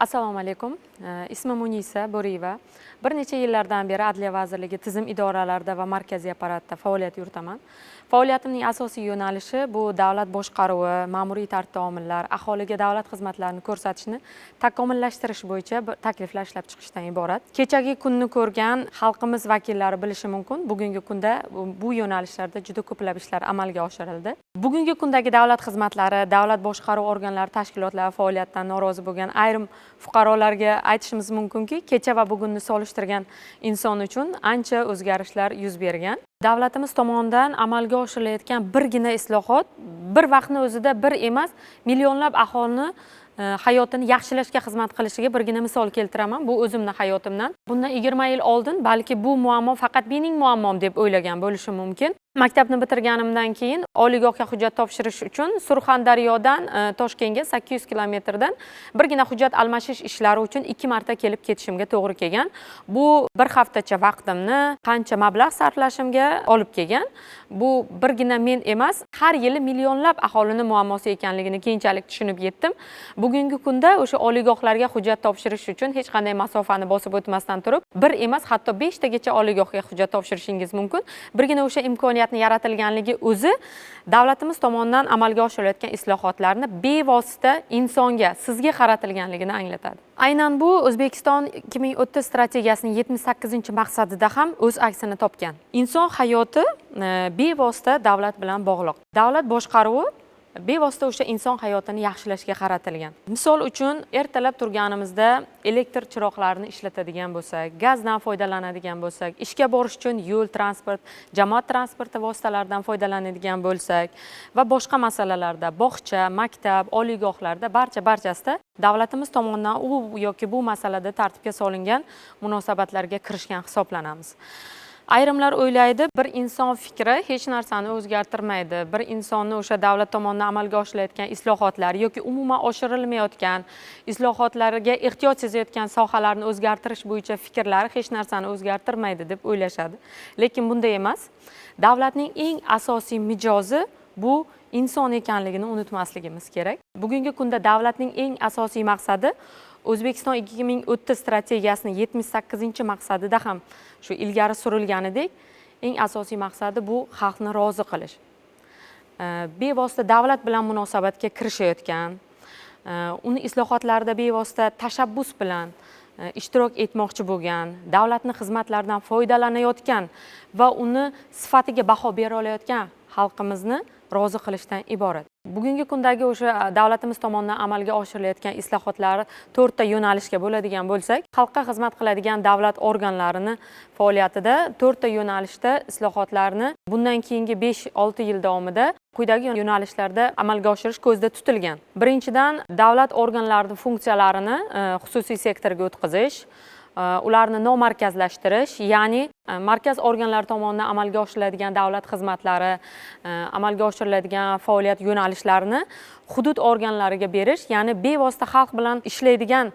Assalomu alaykum. Ismim Munisa Bo'riyeva. Bir necha yillardan beri Adliya vazirligi tizim idoralarida va markaziy apparatda faoliyat yuritaman. Faoliyatimning asosiy yo'nalishi bu davlat boshqaruvi, ma'muriy tartib taomillar, aholiga davlat xizmatlarini ko'rsatishni takomillashtirish bo'yicha bir takliflar ishlab chiqishdan iborat. Kechagi kunni ko'rgan xalqimiz vakillari bilishi mumkin, bugungi kunda bu yo'nalishlarda juda ko'plab ishlar amalga oshirildi. Bugungi kundagi davlat xizmatlari, davlat boshqaruv organlari, tashkilotlari faoliyatidan norozi bo'lgan ayrim fuqarolarga aytishimiz mumkinki, kecha va bugunni solishtirgan inson uchun ancha o'zgarishlar yuz bergan. Davlatimiz tomonidan amalga oshirilayotgan birgina islohot bir vaqtni o'zida bir emas, millionlab aholini hayotini yaxshilashga xizmat qilishiga birgina misol keltiraman. Bu o'zimni hayotimdan. Bundan 20 yil oldin balki bu muammo faqat mening muammom deb o'ylagan bo'lishim mumkin. Maktabni bitirganimdan keyin oliygohga hujjat topshirish uchun Surxondaryodan Toshkentga 800 kilometrdan birgina hujjat almashish ishlari uchun 2 marta kelib ketishimga to'g'ri kelgan. Bu bir haftacha vaqtimni, qancha mablag' sarflashimga olib kelgan. Bu birgina men emas, har yili millionlab aholini muammosi ekanligini keyinchalik tushunib yetdim. Bugungi kunda o'sha oliygohlarga hujjat topshirish uchun hech qanday masofani bosib o'tmasdan turib, bir emas, hatto 5 tagacha oliygohga hujjat topshirishingiz mumkin. Birgina o'sha imkoniyatni yaratilganligi o'zi davlatimiz tomonidan amalga oshirilayotgan islohotlarni bevosita insonga, sizga qaratilganligini anglatadi. Aynan bu O'zbekiston 2030 strategiyasining 78-maqsadida ham o'z aksini topgan. Inson hayoti bevosita davlat bilan bog'liq. Davlat boshqaruvi bevosita o'sha inson hayotini yaxshilashga qaratilgan. Misol uchun, ertalab turganimizda elektr chiroqlarini ishlatadigan bo'lsak, gazdan foydalanadigan bo'lsak, ishga borish uchun yo'l transport, jamoat transporti vositalaridan foydalanadigan bo'lsak va boshqa masalalarda, bog'cha, maktab, oliygohlarda barchasida davlatimiz tomonidan u yoki bu masalada tartibga solingan munosabatlarga kirishgan hisoblanamiz. Ayrimlar o'ylaydi, bir inson fikri hech narsani o'zgartirmaydi. Bir insonni o'sha davlat tomonidan amalga oshirilayotgan islohotlar yoki umuman oshirilmayotgan islohotlarga ehtiyoj sezayotgan sohalarni o'zgartirish bo'yicha fikrlari hech narsani o'zgartirmaydi deb o'ylashadi. Lekin bunday emas. Davlatning eng asosiy mijozi bu inson ekanligini unutmasligimiz kerak. Bugungi kunda davlatning eng asosiy maqsadi O'zbekiston 2030 strategiyasining 78-maqsadida ham shu ilgari surilganidek, eng asosiy maqsadi bu xalqni rozi qilish. Bevosita davlat bilan munosabatga kirishayotgan, uni islohotlarida bevosita tashabbus bilan ishtirok etmoqchi bo'lgan, davlatning xizmatlaridan foydalanayotgan va uni sifatiga baho bera olayotgan xalqimizni rozi qilishdan iborat. Bugungi kundagi o'sha davlatimiz tomonidan amalga oshirilayotgan islohotlar 4 ta yo'nalishga bo'ladigan bo'lsak, xalqqa xizmat qiladigan davlat organlarini faoliyatida 4 ta yo'nalishda islohotlarni bundan keyingi 5-6 yil davomida quyidagi yo'nalishlarda amalga oshirish ko'zda tutilgan. Birinchidan, davlat organlarining funksiyalarini xususiy sektorga o'tkazish, ularni nomarkazlashtirish, ya'ni markaz organlari tomonidan amalga oshiriladigan davlat xizmatlari, amalga oshiriladigan faoliyat yo'nalishlarini hudud organlariga berish, ya'ni bevosita xalq bilan ishlaydigan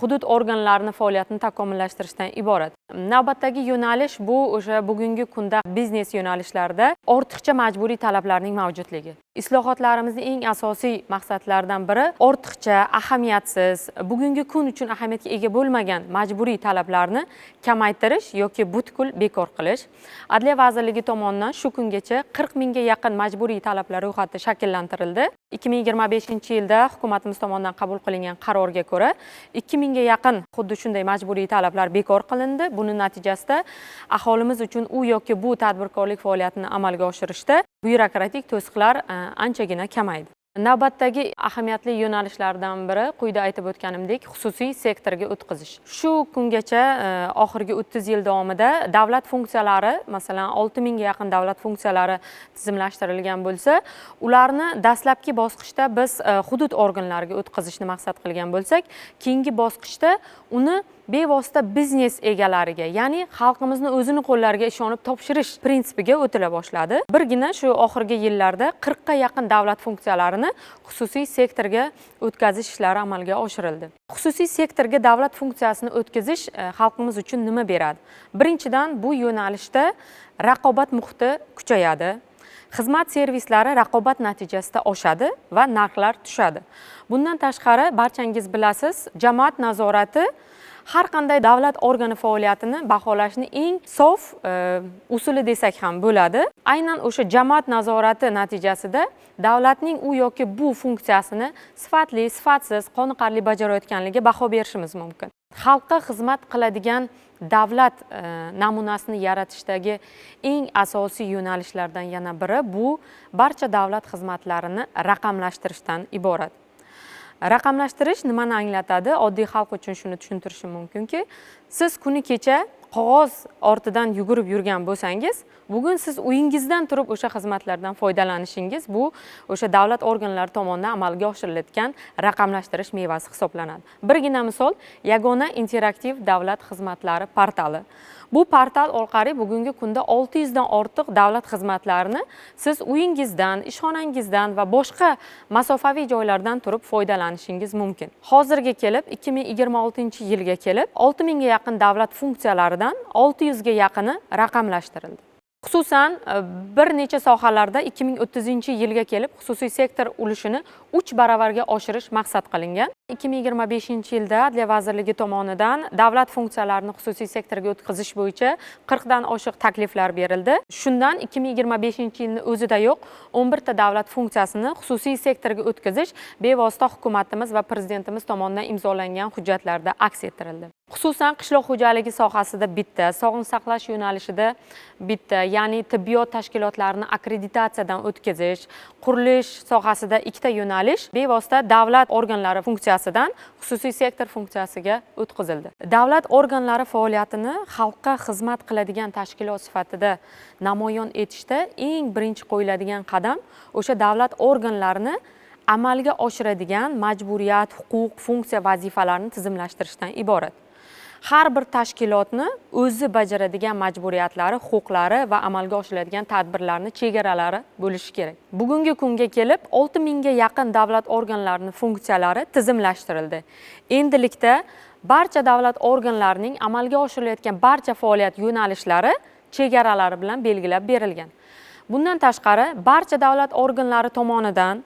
hudud organlarini faoliyatini takomillashtirishdan iborat. Navbatdagi yo'nalish bu o'sha bugungi kunda biznes yo'nalishlarida ortiqcha majburiy talablarning mavjudligi. Islohotlarimizning eng asosiy maqsadlaridan biri ortiqcha ahamiyatsiz, bugungi kun uchun ahamiyatga ega bo'lmagan majburiy talablarni kamaytirish yoki butkul bekor qilish. Adliya vazirligi tomonidan shu kungacha 40 mingga yaqin majburiy talablar ro'yxati shakllantirildi. 2025-yilda hukumatimiz tomonidan qabul qilingan qarorga ko'ra 2 mingga yaqin xuddi shunday majburiy talablar bekor qilindi. Buning natijasida aholimiz uchun u yoki bu tadbirkorlik faoliyatini amalga oshirishda byurokratik to'siqlar anchagina kamaydi. Navbatdagi ahamiyatli yo'nalishlardan biri quyida aytib o'tganimdek xususiy sektorga o'tkazish. Shu kungacha oxirgi 30 yil davomida davlat funksiyalari, masalan, 6 mingga yaqin davlat funksiyalari tizimlashtirilgan bo'lsa, ularni dastlabki bosqichda biz hudud organlariga o'tkazishni maqsad qilgan bo'lsak, keyingi bosqichda uni bevosita biznes egalariga, ya'ni xalqimizni o'zini qo'llariga ishonib topshirish prinsipiga o'tila boshladi. Birgina shu oxirgi yillarda 40 ga yaqin davlat funksiyalarini xususiy sektorga o'tkazish ishlari amalga oshirildi. Xususiy sektorga davlat funksiyasini o'tkazish xalqimiz uchun nima beradi? Birinchidan, bu yo'nalishda raqobat muhiti kuchayadi. Xizmat servislari raqobat natijasida oshadi va narxlar tushadi. Bundan tashqari, barchangiz bilasiz, jamoat nazorati har qanday davlat organi faoliyatini baholashni eng sof usuli desak ham bo'ladi. Aynan o'sha jamoat nazorati natijasida davlatning u yoki bu funksiyasini sifatli, sifatsiz, qoniqarli bajarayotganligiga baho berishimiz mumkin. Xalqqa xizmat qiladigan davlat namunasini yaratishdagi eng asosiy yo'nalishlardan yana biri bu barcha davlat xizmatlarini raqamlashtirishdan iborat. Raqamlashtirish nimani anglatadi? Oddiy xalq uchun shuni tushuntirishim mumkinki, siz kuni kecha qog'oz ortidan yugurib yurgan bo'lsangiz, bugun siz uyingizdan turib o'sha xizmatlardan foydalanishingiz bu o'sha davlat organlari tomonidan amalga oshirilayotgan raqamlashtirish mevasi hisoblanadi. Birgina misol, yagona interaktiv davlat xizmatlari portali. Bu portal orqali bugungi kunda 600 dan ortiq davlat xizmatlarini siz uyingizdan, ishxonangizdan va boshqa masofaviy joylardan turib foydalanishingiz mumkin. Hozirga kelib 2026-yilga kelib 6000 ga yaqin davlat funksiyalaridan 600 ga yaqini raqamlashtirildi. Xususan, bir necha sohalarda 2030-yilga kelib xususiy sektor ulushini 3 baravarga oshirish maqsad qilingan. 2025-yilda Adliya vazirligi tomonidan davlat funksiyalarini xususiy sektorga o'tkazish bo'yicha 40 dan oshiq takliflar berildi. Shundan 2025-yilning o'zidayoq 11 ta davlat funksiyasini xususiy sektorga o'tkazish bevosita hukumatimiz va prezidentimiz tomonidan imzolangan hujjatlarda aks ettirildi. Xususan, qishloq xo'jaligi sohasida bitta, sog'liqni saqlash yo'nalishida bitta, ya'ni tibbiyot tashkilotlarini akkreditatsiyadan o'tkazish, qurilish sohasida ikkita yo'nalish bevosita davlat organlari funksiyasidan xususiy sektor funksiyasiga o'tkazildi. Davlat organlari faoliyatini xalqqa xizmat qiladigan tashkilot sifatida namoyon etishda eng birinchi qo'yiladigan qadam o'sha davlat organlarini amalga oshiradigan majburiyat, huquq, funksiya, vazifalarni tizimlashtirishdan iborat. Har bir tashkilotni o'zi bajaradigan majburiyatlari, huquqlari va amalga oshiriladigan tadbirlarni chegaralari bo'lishi kerak. Bugungi kunga kelib 6000 ga yaqin davlat organlarining funksiyalari tizimlashtirildi. Endilikda barcha davlat organlarining amalga oshirilayotgan barcha faoliyat yo'nalishlari chegaralari bilan belgilab berilgan. Bundan tashqari, barcha davlat organlari tomonidan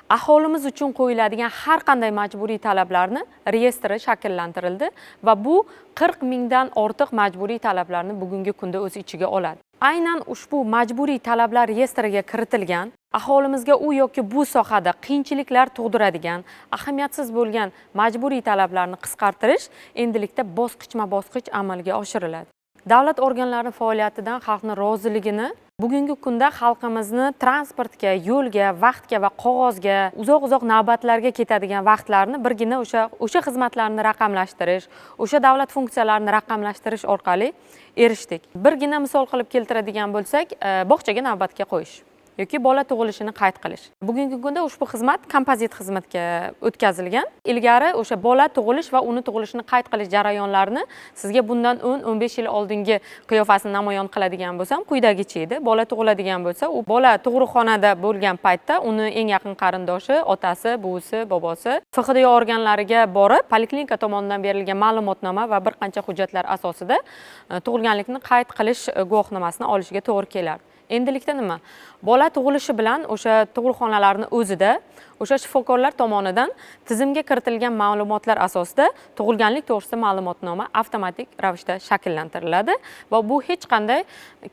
aholimiz uchun qo'yiladigan har qanday majburiy talablarni reyestri shakllantirildi va bu 40 mingdan ortiq majburiy talablarni bugungi kunda o'z ichiga oladi. Aynan ushbu majburiy talablar reyestriga kiritilgan, aholimizga u yoki bu sohada qiyinchiliklar tug'diradigan, ahamiyatsiz bo'lgan majburiy talablarni qisqartirish endilikda bosqichma-bosqich amalga oshiriladi. Davlat organlari faoliyatidan xalqning roziligini bugungi kunda xalqimizni transportga, yo'lga, vaqtga va qog'ozga, uzoq-uzoq navbatlarga ketadigan vaqtlarni birgina o'sha xizmatlarni raqamlashtirish, o'sha davlat funksiyalarini raqamlashtirish orqali erishdik. Birgina misol qilib keltiradigan bo'lsak, bog'chaga navbatga qo'yish yoki bola tug'ilishini qayd qilish. Bugungi kunda ushbu xizmat kompozit xizmatga o'tkazilgan. Ilgari o'sha bola tug'ilish va uni tug'ilishini qayd qilish jarayonlarini sizga bundan 10-15 yil oldingi qiyofasini namoyon qiladigan bo'lsam, quyidagicha edi. Bola tug'iladigan bo'lsa, u bola tug'ruqxonada bo'lgan paytda uni eng yaqin qarindoshi, otasi, buvisi, bobosi FHDO organlariga borib, poliklinika tomonidan berilgan ma'lumotnoma va bir qancha hujjatlar asosida tug'ilganlikni qayd qilish guvohnomasini olishiga to'g'ri kelardi. Endilikda nima? Bola tug'ilishi bilan o'sha tug'ruqxonalarning o'zida o'sha shifokorlar tomonidan tizimga kiritilgan ma'lumotlar asosida tug'ilganlik to'g'risida ma'lumotnoma avtomatik ravishda shakllantiriladi va bu hech qanday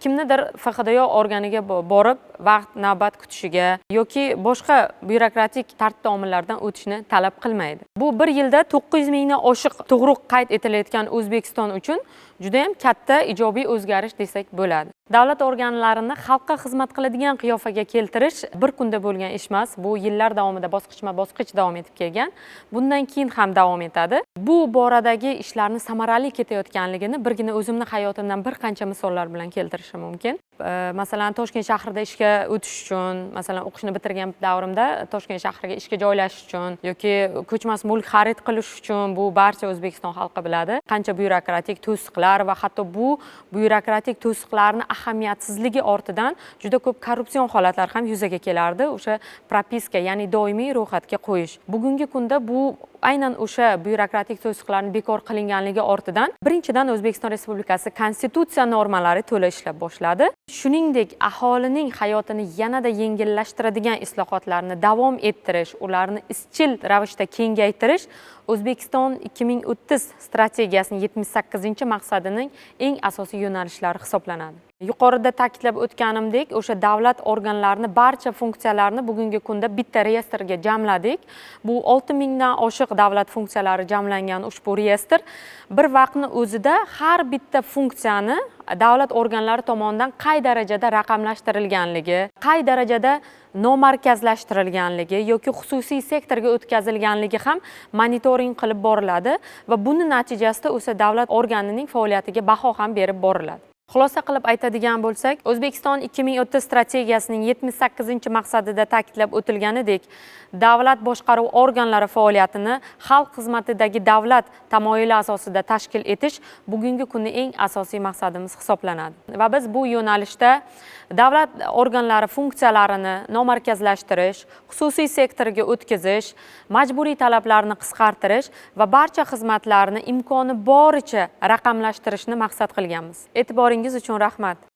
kimnidir FHDO organiga borib vaqt navbat kutishiga yoki boshqa byurokratik tartib omillardan o'tishni talab qilmaydi. Bu bir yilda 900 mingdan oshiq tug'ruq qayd etilayotgan O'zbekiston uchun juda ham katta ijobiy o'zgarish desak bo'ladi. Davlat organlarini xalqqa xizmat qiladigan qiyofaga keltirish bir kunda bo'lgan ish emas. Bu yillar davomida bosqichma-bosqich davom etib kelgan. Bundan keyin ham davom etadi. Bu boradagi ishlarni samarali ketayotganligini birgina o'zimni hayotimdan bir qancha misollar bilan keltirishim mumkin. Masalan, Toshkent shahrida ishga o'tish uchun, masalan, o'qishni bitirgan davrimda Toshkent shahriga ishga joylashish uchun yoki ko'chmas mulk xarid qilish uchun, bu barcha O'zbekiston xalqi biladi, qancha byurokratik to'siqlar va hatto bu byurokratik to'siqlarni ahamiyatsizligi ortidan juda ko'p korrupsion holatlar ham yuzaga kelardi. O'sha propiska, ya'ni doimiy ro'yxatga qo'yish. Bugungi kunda bu Aynan o'sha byurokratik to'siqlarni bekor qilinganligi ortidan birinchidan O'zbekiston Respublikasi Konstitutsiya normalari to'la ishlab boshladi. Shuningdek, aholining hayotini yanada yengillashtiradigan islohotlarni davom ettirish, ularni izchil ravishda kengaytirish O'zbekiston 2030 strategiyasining 78-maqsadining eng asosiy yo'nalishlari hisoblanadi. Yuqorida ta'kidlab o'tganimdek, o'sha davlat organlarini barcha funksiyalarini bugungi kunda bitta reyestrga jamladik. Bu 6000 dan oshiq davlat funksiyalari jamlangan ushbu reyestr bir vaqtni o'zida har bitta funksiyani davlat organlari tomonidan qay darajada raqamlashtirilganligi, qay darajada nomarkazlashtirilganligi yoki xususiy sektorga o'tkazilganligi ham monitoring qilib boriladi va buni natijasida o'sha davlat organining faoliyatiga baho ham berib boriladi. Xulosa qilib aytadigan bo'lsak, O'zbekiston 2030 strategiyasining 78-maqsadida ta'kidlab o'tilganidek, davlat boshqaruv organlari faoliyatini xalq xizmatidagi davlat tamoyili asosida tashkil etish bugungi kunning eng asosiy maqsadimiz hisoblanadi. Va biz bu yo'nalishda davlat organlari funksiyalarini nomarkazlashtirish, xususiy sektorga o'tkazish, majburiy talablarni qisqartirish va barcha xizmatlarni imkoni boricha raqamlashtirishni maqsad qilganmiz. E'tiboringiz uchun rahmat.